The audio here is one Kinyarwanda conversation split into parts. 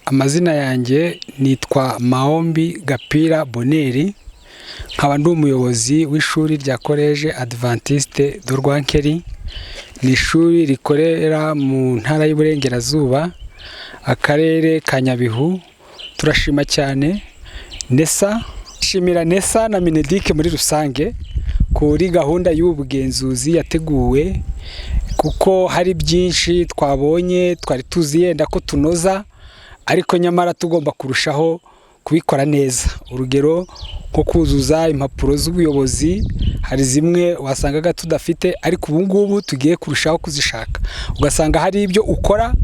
Amazina yanjye nitwa Maombi Gapira Bonheur, nkaba ndi umuyobozi w'ishuri rya Collège Adventiste de Rwankeri. Ni ishuri rikorera mu Ntara y'Iburengerazuba, Akarere ka Nyabihu. Turashima cyane NESA, shimira NESA na MINEDUC muri rusange kuri gahunda y'ubu bugenzuzi yateguwe, kuko hari byinshi twabonye twari tuzi yenda ko tunoza, ariko nyamara tugomba kurushaho kubikora neza. Urugero nko kuzuza impapuro z'ubuyobozi, hari zimwe wasangaga tudafite, ariko ubu ngubu tugiye kurushaho kuzishaka. Ugasanga hari ibyo ukora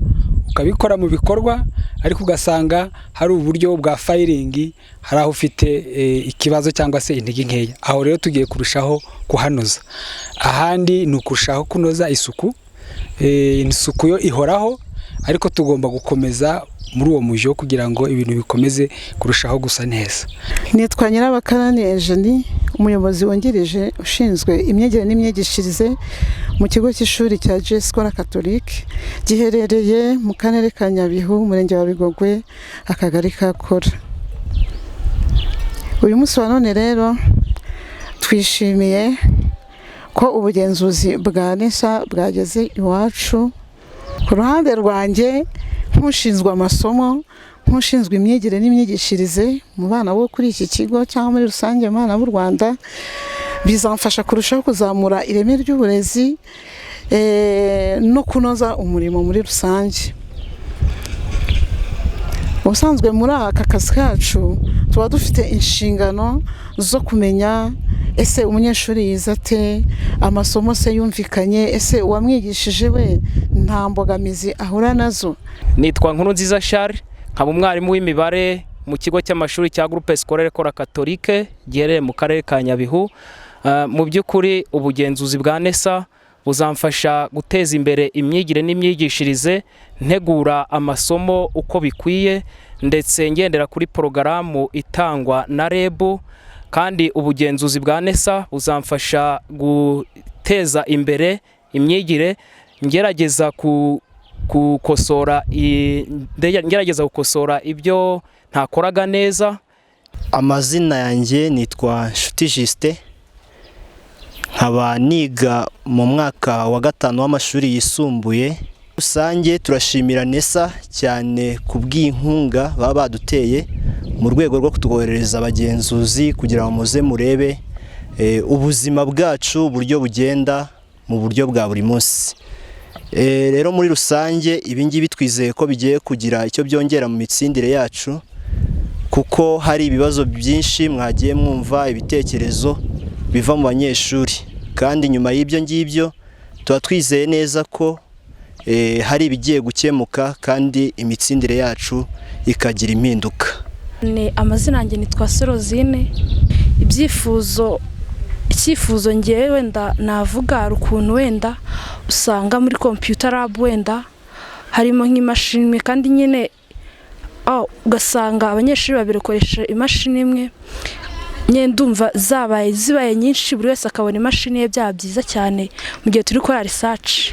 ukabikora mu bikorwa, ariko ugasanga hari uburyo bwa filing, hari aho ufite ikibazo cyangwa se intege nkeya. Aho rero tugiye kurushaho kuhanoza. Ahandi ni ukurushaho kunoza isuku. Isuku yo ihoraho, ariko tugomba gukomeza muri uwo mujyo kugira ngo ibintu bikomeze kurushaho gusa neza. Nitwa Nyirabakarani Eugenie, umuyobozi wungirije ushinzwe imyigire n'imyigishirize mu kigo cy'ishuri cya GS Scolaire Catholique, giherereye mu Karere ka Nyabihu, Umurenge wa Bigogwe, Akagari ka Kora. Uyu munsi wa none rero twishimiye ko ubugenzuzi bwa NESA bwageze iwacu. Ku ruhande rwanjye nk'ushinzwe amasomo, nk'ushinzwe imyigire n'imyigishirize mu bana bo kuri iki kigo cyangwa muri rusange mu bana b'u Rwanda, bizamfasha kurushaho kuzamura ireme ry'uburezi no kunoza umurimo muri rusange. Ubusanzwe muri aka kazi kacu tuba dufite inshingano zo kumenya: ese umunyeshuri yize ate? Amasomo se yumvikanye? Ese uwamwigishije we nta mbogamizi ahura nazo? Nitwa Nkurunziza Charles, nkaba umwarimu w'imibare mu kigo cy'amashuri cya Groupe Scolaire Kora Catholique giherereye mu Karere ka Nyabihu. Mu by'ukuri ubugenzuzi bwa NESA buzamfasha guteza imbere imyigire n'imyigishirize, ntegura amasomo uko bikwiye, ndetse ngendera kuri porogaramu itangwa na REB. Kandi ubugenzuzi bwa NESA buzamfasha guteza imbere imyigire, ngerageza gukosora ibyo ntakoraga neza. Amazina yanjye nitwa Nshuti Justin, nkaba niga mu mwaka wa gatanu w'amashuri yisumbuye rusange. Turashimira NESA cyane ku bw'inkunga baba baduteye mu rwego rwo kutwoherereza abagenzuzi kugira ngo muze murebe ubuzima bwacu uburyo bugenda mu buryo bwa buri munsi. Rero muri rusange ibi ngibi twizeye ko bigiye kugira icyo byongera mu mitsindire yacu, kuko hari ibibazo byinshi mwagiye mwumva, ibitekerezo biva mu banyeshuri, kandi nyuma y'ibyo ngibyo tuba twizeye neza ko hari ibigiye gukemuka kandi imitsindire yacu ikagira impinduka. Ni amazina yanjye nitwa Sorozine. Icyifuzo ngewe wenda navuga, hari ukuntu wenda usanga muri computer lab wenda harimo nk'imashini imwe, kandi nyine ugasanga abanyeshuri babiri bakoresha imashini imwe. Nyine ndumva zabaye zibaye nyinshi, buri wese akabona imashini ye, byaba byiza cyane mu gihe turi gukora research.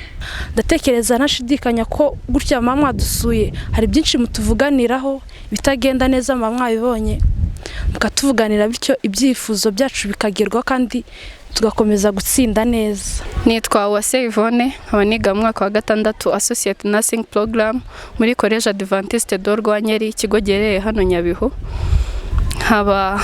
Ndatekereza ntashidikanya ko gutya muba mwadusuye, hari byinshi mutuvuganiraho, ibitagenda neza muba mwabibonye mukatuvuganira, bityo ibyifuzo byacu bikagerwaho kandi tugakomeza gutsinda neza. Nitwa Uwase Yvonne, nkaba niga mu mwaka wa gatandatu Associate Nursing Program muri Collège Adventiste de Rwankeri, ikigo giherereye hano Nyabihu. Nkaba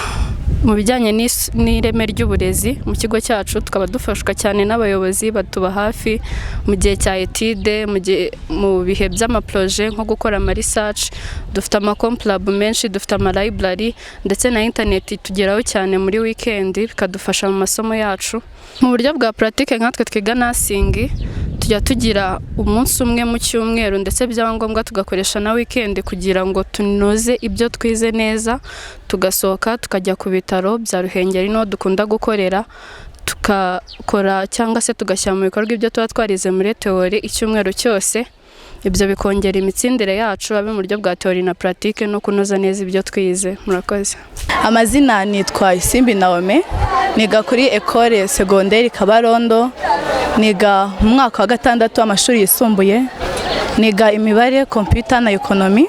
mu bijyanye n'ireme ry'uburezi mu kigo cyacu, tukaba dufashwa cyane n'abayobozi batuba hafi mu gihe cya étude, mu gihe mu bihe by'amaprojet nko gukora ama research. Dufite amacomp lab menshi, dufite ama library, ndetse na internet tugeraho cyane muri weekend, bikadufasha mu masomo yacu. Mu buryo bwa pratique, nkatwe twiga nursing, tujya tugira umunsi umwe mu cyumweru, ndetse byaba ngombwa tugakoresha na weekend kugira ngo tunoze ibyo twize neza, tugasohoka tukajya ku bitaro bya Ruhengeri, niho dukunda gukorera, tukakora cyangwa se tugashyira mu bikorwa ibyo tuba twarize muri théorie icyumweru cyose. Ibyo bikongera imitsindire yacu, abe mu buryo bwa théorie na pratique, no kunoza neza ibyo twize. Murakoze. Amazina nitwa Isimbi Naome, niga kuri Ecole Secondaire Kabarondo, niga mu mwaka wa gatandatu w'amashuri yisumbuye. Niga imibare, computer na economy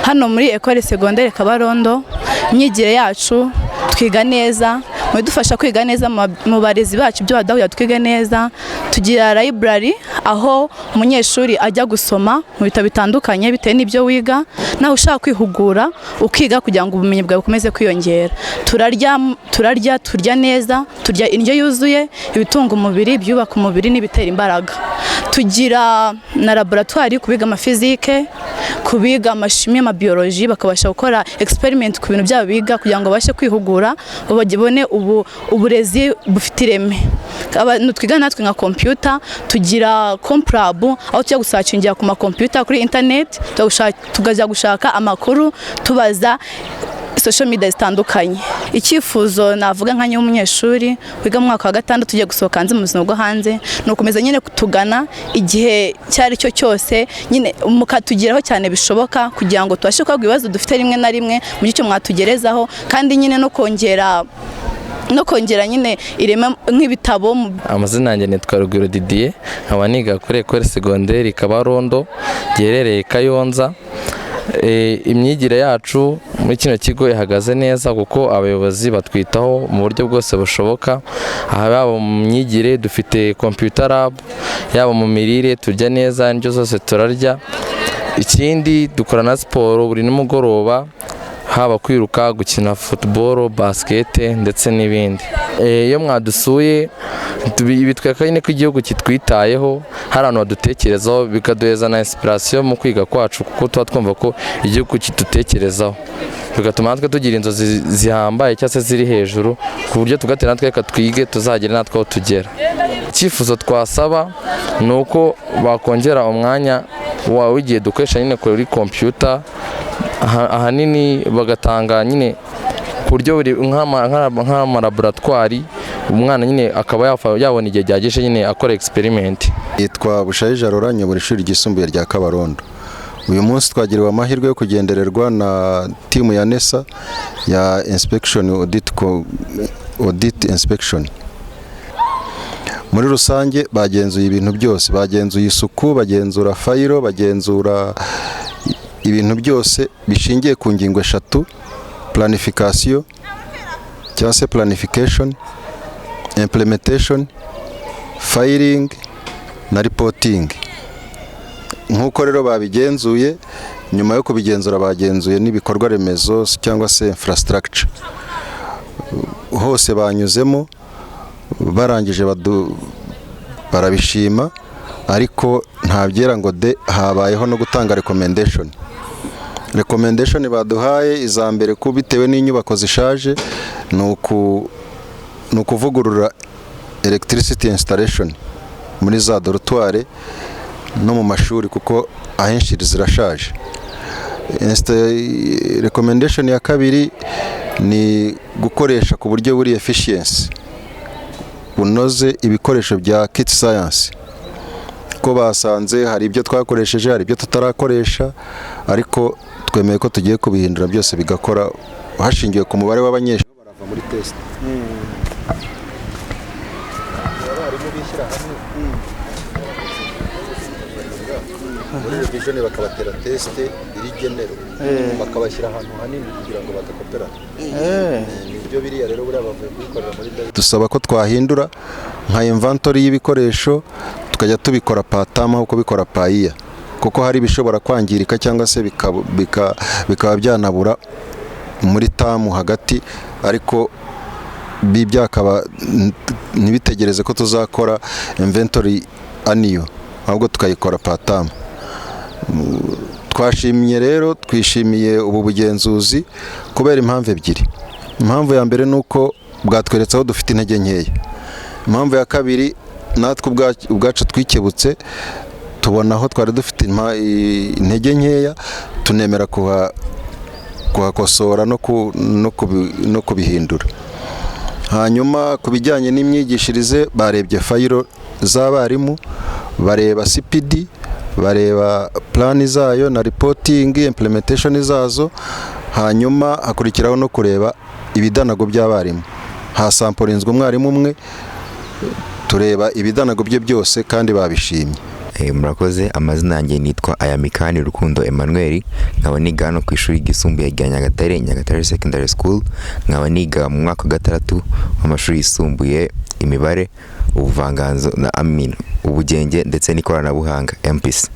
hano muri Ecole Secondaire Kabarondo. Imyigire yacu twiga neza, mudufasha kwiga neza mu barezi bacu, ibyo badahuye twige neza. Tugira library aho umunyeshuri ajya gusoma mu bitabo bitandukanye bitewe n'ibyo wiga, nawe ushaka kwihugura ukiga kugira ngo ubumenyi bwawe bukomeze kwiyongera. Turarya, turya neza, turya indyo yuzuye, ibitunga umubiri, ibyubaka umubiri n'ibitera imbaraga. Tugira na laboratoire kubiga amafizike, kubiga amashimi, amabiyoloji, bakabasha gukora experiment ku bintu byabo biga kugira ngo babashe kwihugura, babone uburezi bufite ireme. Abantu twiga natwe nka computer, tugira complab aho tujya gusearchingira ku ma computer kuri internet, tukajya gushaka amakuru, tubaza social media zitandukanye. Icyifuzo navuga nka umunyeshuri wiga mu mwaka wa gatandatu tugiye gusohoka hanze mu buzima bwo hanze, ni ukomeza nyine kutugana igihe icyo ari cyo cyose nyine, mukatugeraho cyane bishoboka kugira ngo tubashe kubabwira ibibazo dufite rimwe na rimwe mu gihe mwatugerezaho, kandi nyine no kongera nyine ireme nk'ibitabo. Amazina yanjye nitwa Rugwiro Didier, nkaba niga kuri Ecole Secondaire Kabarondo giherereye Kayonza. Imyigire yacu muri kino kigo ihagaze neza kuko abayobozi batwitaho mu buryo bwose bushoboka. Aha yaba mu myigire dufite computer lab, yaba mu mirire turya neza, indyo zose turarya. Ikindi dukora na siporo buri nimugoroba, haba kwiruka, gukina football, basket ndetse n'ibindi. Iyo mwadusuye bitwereka nyine ko igihugu kitwitayeho, hari abantu badutekerezaho, bikaduheza na inspiration mu kwiga kwacu, kuko tuba twumva ko igihugu kidutekerezaho, bigatuma natwe tugira inzozi zihambaye cyangwa se ziri hejuru, ku buryo tugatera natwe reka twige tuzagere natwe aho tugera. Icyifuzo twasaba ni uko bakongera umwanya w'igihe dukoresha nyine kuri computer, ahanini bagatanga nyine ku buryo buri nk'amalaboratwari, umwana nyine akaba yabona igihe gihagije nyine akora experiment. Yitwa Bushayija Rora, nyobora ishuri ryisumbuye rya Kabarondo. Uyu munsi twagiriwe amahirwe yo kugendererwa na team ya NESA ya inspection audit, audit inspection. Muri rusange bagenzuye ibintu byose, bagenzuye isuku, bagenzura fayiro, bagenzura ibintu byose bishingiye ku ngingo eshatu: planification cyangwa se planification, implementation, filing na reporting. Nk'uko rero babigenzuye, nyuma yo kubigenzura bagenzuye n'ibikorwa remezo cyangwa se infrastructure, hose banyuzemo, barangije barabishima, ariko nta byera ngo de. Habayeho no gutanga recommendation. Recommendation baduhaye, iza mbere ko bitewe n'inyubako zishaje ni ukuvugurura electricity installation muri za dortoir no mu mashuri, kuko ahenshi zirashaje. Recommendation ya kabiri ni gukoresha ku buryo buri efficiency, bunoze, ibikoresho bya kit science, ko basanze hari ibyo twakoresheje, hari ibyo tutarakoresha, ariko twemeye ko tugiye kubihindura byose bigakora hashingiwe ku mubare w'abanyeshuri barava muri test. Abarimu bishyira hamwe muri revision, bakabatera test iri general, bakabashyira ahantu hanini kugira ngo badakoperana. Nibyo biriya rero buriya bavuye kubikorera muri. Dusaba ko twahindura nka inventory y'ibikoresho, tukajya tubikora per term aho kubikora per year, kuko hari ibishobora kwangirika cyangwa se bikaba byanabura muri term hagati, ariko byakaba ntibitegereze ko tuzakora inventory annual, ahubwo tukayikora per term. Twashimye rero, twishimiye ubu bugenzuzi kubera impamvu ebyiri. Impamvu ya mbere ni uko bwatweretse aho dufite intege nkeya. Impamvu ya kabiri, natwe ubwacu twikebutse, tubona aho twari dufite intege nkeya, tunemera kuhakosora no kubihindura. Hanyuma ku bijyanye n'imyigishirize, barebye fayiro z'abarimu, bareba CPD, bareba plan zayo na reporting, implementation zazo. Hanyuma hakurikiraho no kureba ibidanago by'abarimu. Hasampurinzwe umwarimu umwe, tureba ibidanago bye byose kandi babishimye. Murakoze. Amazina yanjye nitwa Ayamikani Rukundo Emmanuel, nkaba niga hano ku ishuri ryisumbuye rya Nyagatare, Nyagatare Secondary School, nkaba niga mu mwaka wa gatandatu w'amashuri yisumbuye, imibare, ubuvanganzo na amin ubugenge ndetse n'ikoranabuhanga, MPC.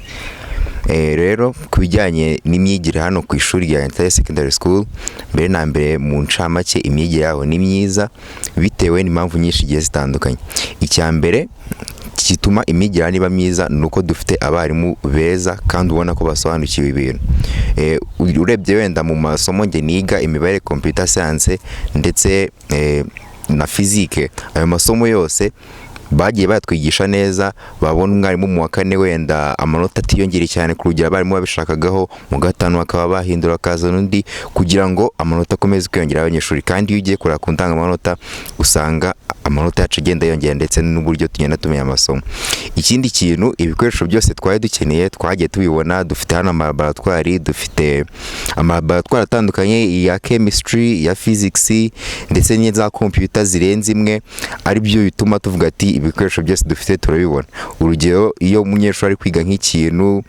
Rero ku bijyanye n'imyigire hano ku ishuri rya Nyagatare Secondary School, mbere na mbere mu ncamake imyigire yaho ni myiza bitewe n'impamvu nyinshi zigiye zitandukanye. Icya mbere gituma imyigire hano iba myiza ni uko dufite abarimu beza kandi ubona ko basobanukiwe ibintu. Urebye wenda mu masomo njye niga, imibare, computer science ndetse na physique, ayo masomo yose bagiye bayatwigisha neza. Babona umwarimu mu wa kane wenda amanota atiyongere cyane ku rugero abarimu babishakagaho, mu gatanu bakaba bahindura bakazana undi kugira ngo amanota akomeze kwiyongera abanyeshuri. Kandi iyo ugiye kureba ku ndangamanota usanga amanota yacu agenda yiyongera ndetse n'uburyo tugenda tumenya amasomo. Ikindi kintu, ibikoresho byose twari dukeneye twagiye tubibona. Dufite hano amalaboratwari, dufite amalaboratwari atandukanye, iya chemistry, iya physics ndetse n'iza computer zirenze imwe, ari byo bituma tuvuga ati ibikoresho byose dufite turabibona. Urugero, iyo umunyeshuri ari kwiga nk'ikintu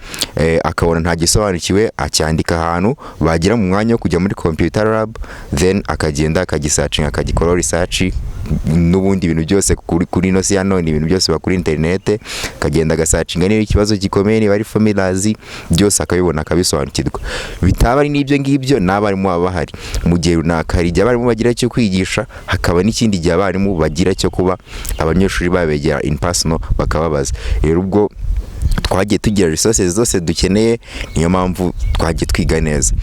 akabona ntagisobanukiwe, acyandika ahantu, bagera mu mwanya wo kujya muri computer lab, then akagenda akagisearchinga, akagikoraho research. N'ubundi ibintu byose kuri ino si ya none, ibintu byose biba kuri interinete, akagenda agasearchinga niba ikibazo gikomeye, niba ari formulas, byose akabibona akabisobanukirwa. Bitaba ari n'ibyo ngibyo, n'abarimu baba bahari mu gihe runaka. Hari igihe abarimu bagira cyo kwigisha, hakaba n'ikindi gihe abarimu bagira cyo kuba abanyeshuri babegera in personal bakababaza. Rero ubwo twagiye tugira resources zose dukeneye, niyo mpamvu twagiye twiga neza.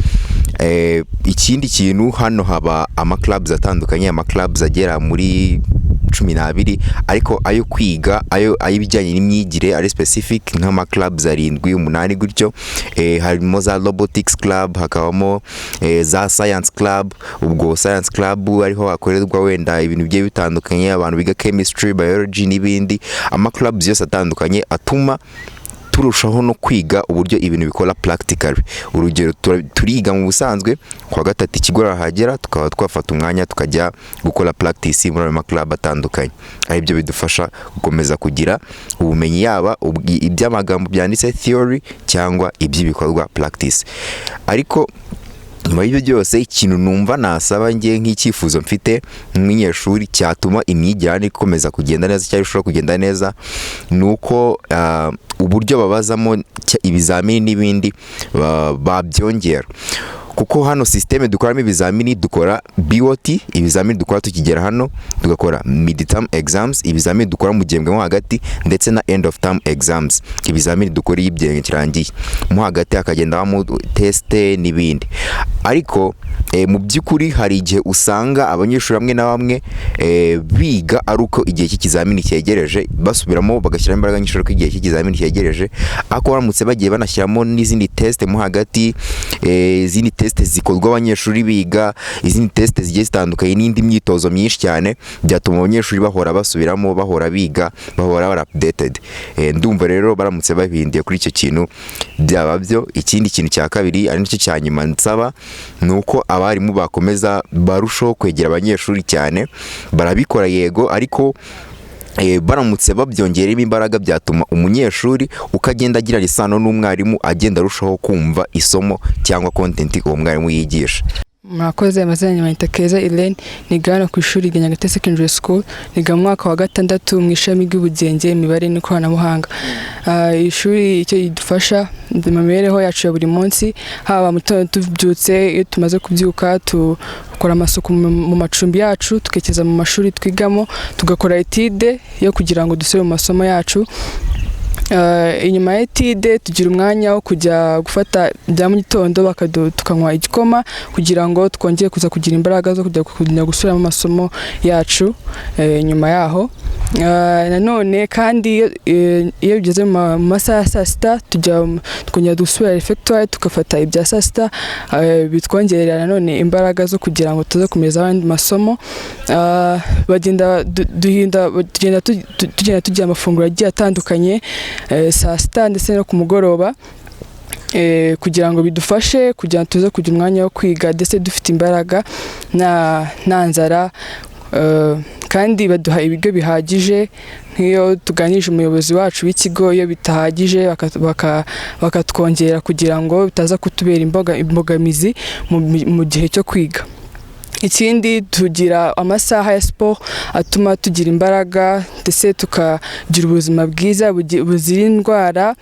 Ikindi kintu, hano haba ama clubs atandukanye, ama clubs agera muri 12, ariko ayo kwiga, ayo ay'ibijyanye n'imyigire ari specific nk'ama clubs arindwi, umunani gutyo. Harimo za robotics club, hakabamo za science club. Ubwo science club ariho hakorerwa wenda ibintu bigiye bitandukanye, abantu biga chemistry, biology n'ibindi. Ama clubs yose atandukanye atuma turushaho no kwiga uburyo ibintu bikora practically. Urugero, turiga mu busanzwe, kuwa gatatu ikigo hagera tukaba twafata umwanya tukajya gukora practice muri ayo ma club atandukanye, aribyo bidufasha gukomeza kugira ubumenyi, yaba iby'amagambo byanditse theory cyangwa iby'ibikorwa practice. Ariko nyuma y'ibyo byose, ikintu numva nasaba njye nk'icyifuzo mfite nk'umunyeshuri cyatuma imyigire hano ikomeza kugenda neza cyangwa ishobora kugenda neza, ni uko uburyo babazamo ibizamini n'ibindi babyongera, kuko hano système dukoramo ibizamini, dukora BOT, ibizamini dukora tukigera hano, tugakora mid term exams, ibizamini dukora mu gihembwe mo hagati, ndetse na end of term exams, ibizamini dukora iyo igihembwe kirangiye. Mo hagati hakagenda habamo test n'ibindi. Ariko mu by'ukuri hari igihe usanga abanyeshuri bamwe na bamwe biga ari uko igihe cy'ikizamini cyegereje, basubiramo bagashyiramo imbaraga nyinshi ariko igihe cy'ikizamini cyegereje. Ariko baramutse bagiye banashyiramo n'izindi test mo hagati, izindi test zikorwa abanyeshuri biga, izindi test zigiye zitandukanye n'indi myitozo myinshi cyane, byatuma abanyeshuri bahora basubiramo, bahora biga, bahora bara updated. Ndumva rero baramutse bahindiye kuri icyo kintu byaba byo. Ikindi kintu cya kabiri, ari nicyo cya nyuma nsaba, ni uko abarimu bakomeza barushaho kwegera abanyeshuri cyane. Barabikora yego, ariko baramutse babyongeramo imbaraga byatuma umunyeshuri uko agenda agira isano n'umwarimu agenda arushaho kumva isomo cyangwa content uwo mwarimu yigisha. Murakoze. Amazina yanjye bayita Keza Irene, niga hano ku ishuri rya Nyagatare Secondary School, niga mu mwaka wa gatandatu mu ishami ry'ubugenge, imibare n'ikoranabuhanga. Iri shuri icyo ridufasha mu mibereho yacu ya buri munsi, haba mu gitondo tubyutse, iyo tumaze kubyuka dukora amasuku mu macumbi yacu, tukerekeza mu mashuri twigamo, tugakora étude yo kugira ngo dusubire mu masomo yacu. Inyuma ya étude tugira umwanya wo kujya gufata ibya mu gitondo, tukanywa igikoma kugira ngo twongere kuza kugira imbaraga zo kujya gusubiramo amasomo yacu. Nyuma yaho nanone kandi iyo bigeze mu masaha ya saa sita tujya twongera gusubira refectoire tugafata ibya saa sita, bitwongerera nanone imbaraga zo kugira ngo tuze kumeza abandi masomo. Bagenda duhinda tugenda tugira amafunguro agiye atandukanye saa sita ndetse no ku mugoroba, kugira ngo bidufashe kugira ngo tuze kugira umwanya wo kwiga ndetse dufite imbaraga nta nzara. Kandi baduha ibiryo bihagije. Nk'iyo tuganije umuyobozi wacu w'ikigo, iyo bitahagije bakatwongera kugira ngo bitaza kutubera imbogamizi mu gihe cyo kwiga. Ikindi, tugira amasaha ya siporo atuma tugira imbaraga, ndetse tukagira ubuzima bwiza buzira indwara.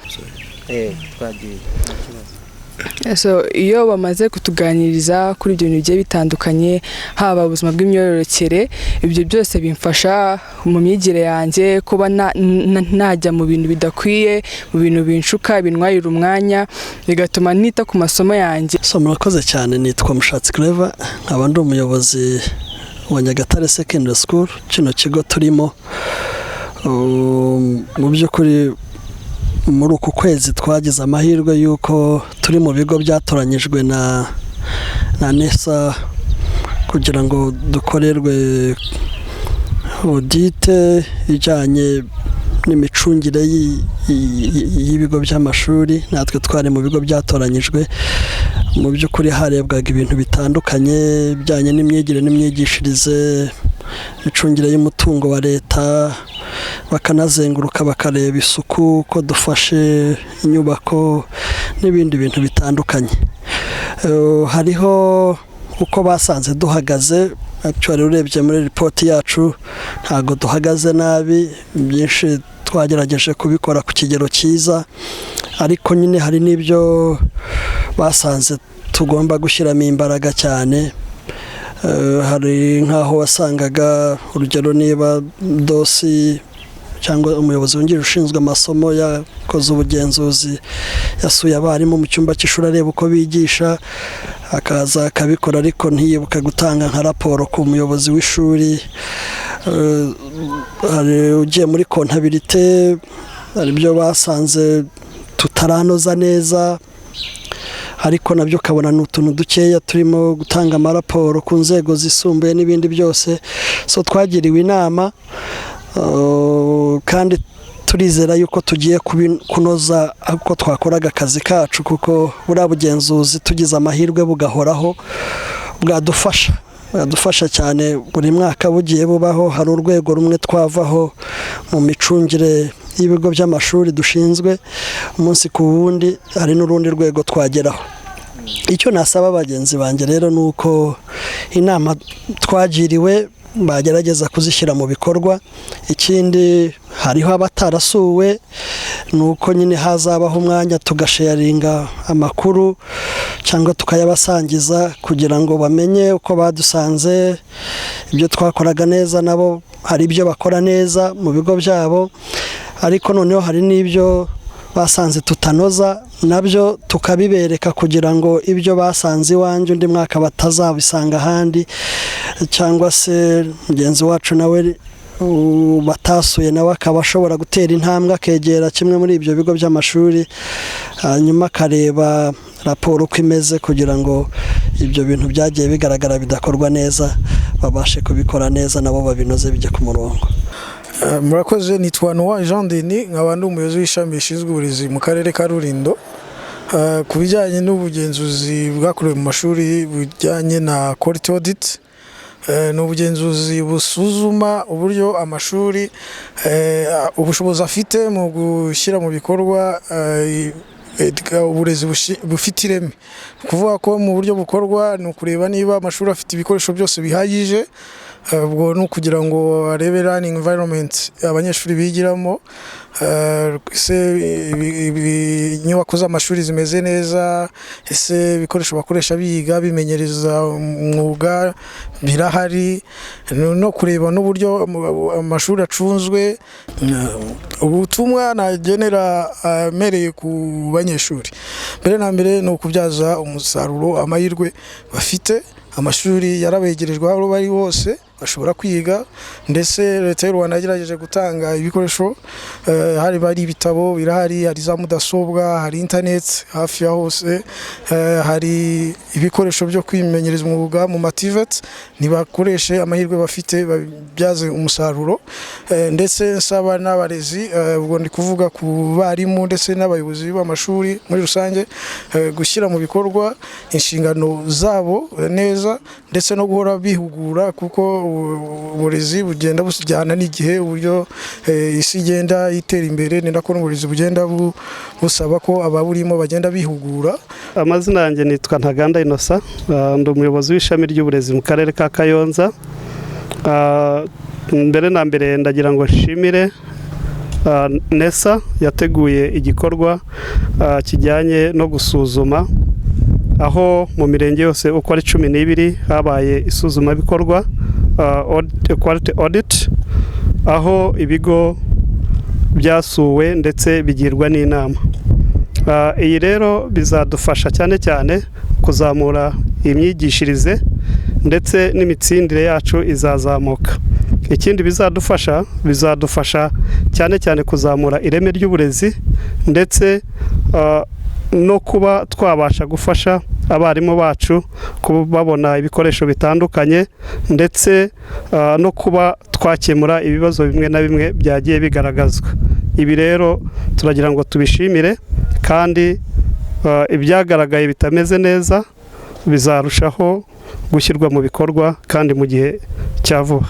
So, iyo bamaze kutuganiriza kuri ibyo bintu bigiye bitandukanye, haba ubuzima bw'imyororokere, ibyo byose bimfasha mu myigire yanjye, kuba najya mu bintu bidakwiye, mu bintu binshuka, bintwayira umwanya, bigatuma nita ku masomo yanjye. So murakoze cyane. Nitwa Mushatsi Clever, nkaba ndi umuyobozi wa Nyagatare Secondary School, kino kigo turimo. Mu by'ukuri, muri uku kwezi twagize amahirwe y'uko turi mu bigo byatoranyijwe na NESA kugira ngo dukorerwe audit ijyanye n'imicungire y'ibigo by'amashuri. Natwe twari mu bigo byatoranyijwe. Mu by'ukuri harebwaga ibintu bitandukanye bijyanye n'imyigire n'imyigishirize, imicungire y'umutungo wa leta, bakanazenguruka bakareba isuku, ko dufashe inyubako n'ibindi bintu bitandukanye. Hariho uko basanze duhagaze. Actually, urebye muri ripoti yacu, ntabwo duhagaze nabi. Byinshi twagerageje kubikora ku kigero cyiza, ariko nyine hari n'ibyo basanze tugomba gushyiramo imbaraga cyane. Hari nk'aho wasangaga, urugero, niba DOS cyangwa umuyobozi wungirije ushinzwe amasomo yakoze ubugenzuzi, yasuye abarimu mu cyumba cy'ishuri areba uko bigisha, akaza akabikora ariko ntiyibuke gutanga nka raporo ku muyobozi w'ishuri. Hari ugiye muri comptabilité, hari ibyo basanze tutaranoza neza, ariko nabyo ukabona ni utuntu dukeya turimo gutanga amaraporo ku nzego zisumbuye n'ibindi byose. So twagiriwe inama kandi turizera yuko tugiye kunoza uko twakoraga akazi kacu, kuko buriya bugenzuzi tugize amahirwe bugahoraho bwadufasha cyane. Buri mwaka bugiye bubaho, hari urwego rumwe twavaho mu micungire y'ibigo by'amashuri dushinzwe umunsi ku wundi, hari n'urundi rwego twageraho. Icyo nasaba bagenzi banjye rero ni uko inama twagiriwe bagerageza kuzishyira mu bikorwa. Ikindi, hariho abatarasuwe, ni uko nyine hazabaho umwanya tugasharinga amakuru cyangwa tukayabasangiza kugira ngo bamenye uko badusanze, ibyo twakoraga neza. Nabo hari ibyo bakora neza mu bigo byabo, ariko noneho hari n'ibyo basanze tutanoza, nabyo tukabibereka kugira ngo ibyo basanze iwanjye undi mwaka batazabisanga ahandi, cyangwa se mugenzi wacu nawe batasuye nawe akaba ashobora gutera intambwe akegera kimwe muri ibyo bigo by'amashuri, hanyuma akareba raporo uko imeze, kugira ngo ibyo bintu byagiye bigaragara bidakorwa neza babashe kubikora neza, nabo babinoze bijye ku murongo. Murakoze. Nitwa Noah Jean Denis, nkaba ndi umuyobozi w'ishami rishinzwe uburezi mu karere ka Rulindo. Ku bijyanye n'ubugenzuzi bwakorewe mu mashuri bujyanye na quality audit, ni ubugenzuzi busuzuma uburyo amashuri, ubushobozi afite mu gushyira mu bikorwa uburezi bufite ireme. Ni ukuvuga ko mu buryo bukorwa ni ukureba niba amashuri afite ibikoresho byose bihagije. Ubwo ni ukugira ngo arebe learning environment abanyeshuri bigiramo, ese inyubako z'amashuri zimeze neza, ese ibikoresho bakoresha biga bimenyereza umwuga birahari, no kureba n'uburyo amashuri acunzwe. Ubutumwa nagenera mpereye ku banyeshuri, mbere na mbere ni ukubyaza umusaruro amahirwe bafite. Amashuri yarabegerejwe, aho bari hose bashobora kwiga, ndetse Leta y'u Rwanda yagerageje gutanga ibikoresho, hari bari ibitabo birahari, hari za mudasobwa, hari internet hafi ya hose, hari ibikoresho byo kwimenyereza umwuga mu ma TVET. Ntibakoreshe amahirwe bafite, babyaze umusaruro. Ndetse nsaba n'abarezi, ubwo ndi kuvuga ku barimu ndetse n'abayobozi b'amashuri muri rusange, gushyira mu bikorwa inshingano zabo neza, ndetse no guhora bihugura kuko Uburezi bugenda bujyana n'igihe, uburyo isi igenda itera imbere ni nako n'uburezi bugenda busaba ko ababurimo bagenda bihugura. Amazina yanjye nitwa Ntaganda Innocent, ndi umuyobozi w'ishami ry'uburezi mu karere ka Kayonza. Mbere na mbere ndagira ngo nshimire NESA yateguye igikorwa kijyanye no gusuzuma, aho mu mirenge yose uko ari 12 habaye isuzumabikorwa, quality audit, aho ibigo byasuwe ndetse bigirwa n'inama. Iyi rero bizadufasha cyane cyane kuzamura imyigishirize, ndetse n'imitsindire yacu izazamuka. Ikindi bizadufasha cyane cyane kuzamura ireme ry'uburezi, ndetse no kuba twabasha gufasha abarimu bacu kuba babona ibikoresho bitandukanye, ndetse no kuba twakemura ibibazo bimwe na bimwe byagiye bigaragazwa. Ibi rero turagira ngo tubishimire, kandi ibyagaragaye bitameze neza bizarushaho gushyirwa mu bikorwa kandi mu gihe cya vuba.